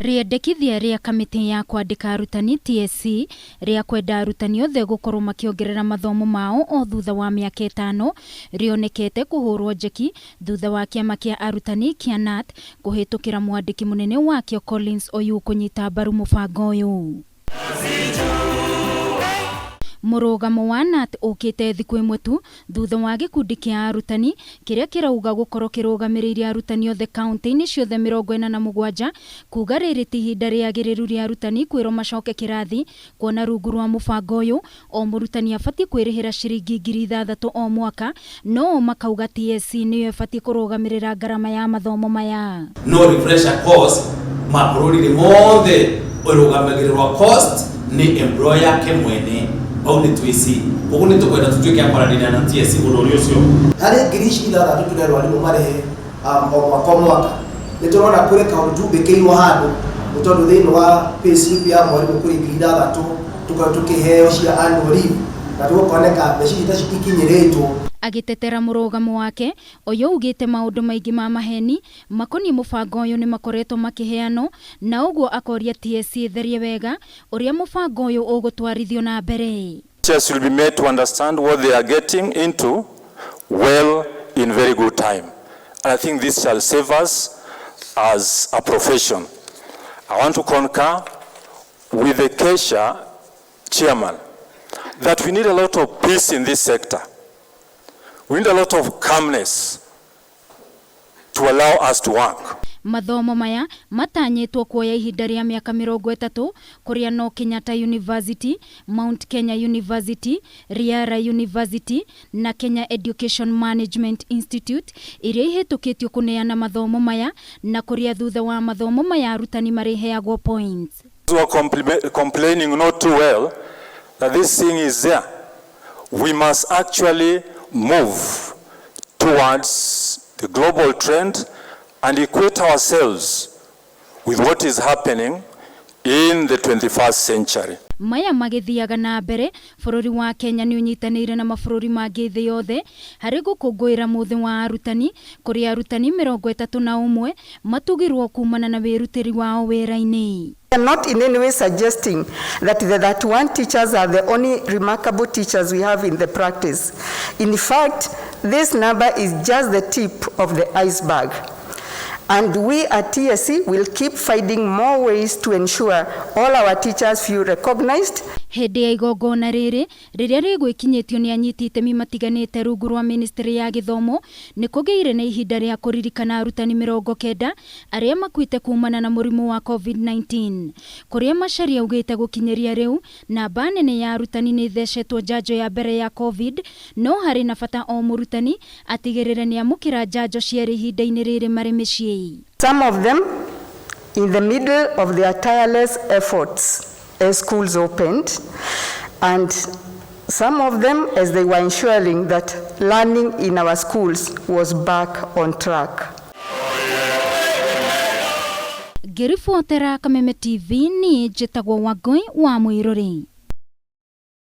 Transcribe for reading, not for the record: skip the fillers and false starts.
Rĩendekithia rĩa kamĩtĩ ya kwandĩka arutani, TSC, rĩa kwenda arutani othe gũkorwo makĩongerera mathomo mao o thutha wa mĩaka ĩtano rĩonekete kũhũrwo njeki thutha wa kĩama kĩa arutani kĩa KNUT kũhĩtũkĩra mwandĩki mũnene wakĩo Collins Oyuu kũnyita mbaru mũbango ũyũ. Mũrũgamo wa KNUT ũkĩte thikũ ĩmwe tu thutha wa gĩkundi kĩa arutani kĩrĩa kĩrauga gũkorwo kĩrũgamĩrĩire arutani othe kaunti-inĩ ciothe 47 kuga rĩrĩ ti ihinda rĩagĩrĩru rĩa arutani kwĩrwo macoke kĩrathi kuona rungu rwa mũbango ũyũ o mũrutani abatiĩ kwĩrĩhĩra ciringi 6,000 o mwaka no makauga TSC nĩyo ĩbatiĩ kũrũgamĩrĩra ngarama ya mathomo maya. No refresher course mabũrũri-inĩ mothe ĩrũgamagĩrĩrwo cost nĩ employer ke mwene bau nĩ twĩci koguo nĩ tũkwenda tũtuĩke a kwaranĩria na TSC ũndũ ũrĩa ũcio. Harĩ 6,000 tũrerwo arimũ marĩhe o mwaka o mwaka, nĩ tũrona kũrĩ kaũndũ tumbĩkĩirwo handũ, nĩ tondũ thĩinĩ wa pay slip ya mwarimũ kũrĩ 6,000 tũkorwo tũkĩheo cia annual leave, na tũgũkoneka mbeca ici taci ikinyĩrĩtwo. Agĩtetera mũrũgamo wake, ũyũ augĩte maũndũ maingĩ ma maheni makoniĩ mũbango ũyũ nĩ makoretwo makĩheanwo na ũguo akoria TSC ĩtherie wega ũrĩa mũbango ũyũ ũgũtwarithio na mbere. Teachers will be made to understand what they are getting into well in very good time. And I think this shall save us as a profession. I want to concur with the KESSHA chairman that we need a lot of peace in this sector. We need a lot of calmness to allow us to work. Mathomo maya matanyĩtwo kuoya ihinda rĩa mĩaka 30 kũrĩa no Kenyatta University, Mount Kenya University, Riara University na Kenya Education Management Institute iria ihĩtũkĩtio kũneana mathomo maya na kũrĩa thutha wa mathomo maya arutani marĩheagwo points. Who are complaining not too well that this thing is there. We must actually move towards the global trend and equate ourselves with what is happening in the 21st century. Maya magĩthiaga na mbere, bũrũri wa Kenya nĩ ũnyitanĩire na mabũrũri mangĩ thĩ yothe harĩ gũkũngũĩra mũthĩ wa arutani, kũrĩa arutani 31 matugirwo kumana na wĩrutĩri wao wĩra-inĩ. We are not in any way suggesting that the 31 teachers are the only remarkable teachers we have in the practice. In fact, this number is just the tip of the iceberg. And we at TSC will keep finding more ways to ensure all our teachers feel recognized. Hĩndĩ ya igongona rĩrĩ rĩrĩa rĩgwĩkinyĩtio nĩ anyiti itemi matiganĩte rungu rwa ministry ya gĩthomo, nĩ kũgĩire na ihinda rĩa kũririkana arutani 90 arĩa makuĩte kumana na mũrimũ wa COVID-19, kũrĩa Macharia augĩte gũkinyĩria rĩu namba nene ya arutani nĩ ĩthecetwo njanjo ya mbere ya COVID, no harĩ na bata o mũrutani atigĩrĩre nĩ amũkĩra njanjo cierĩ ihinda-inĩ rĩrĩ marĩ mĩciĩ. Some of them, in the middle of their tireless efforts as schools opened, and some of them as they were ensuring that learning in our schools was back on track. Ngĩribotera Kameme TV, niĩ njĩtagwo Wangũi wa Mwĩrũri.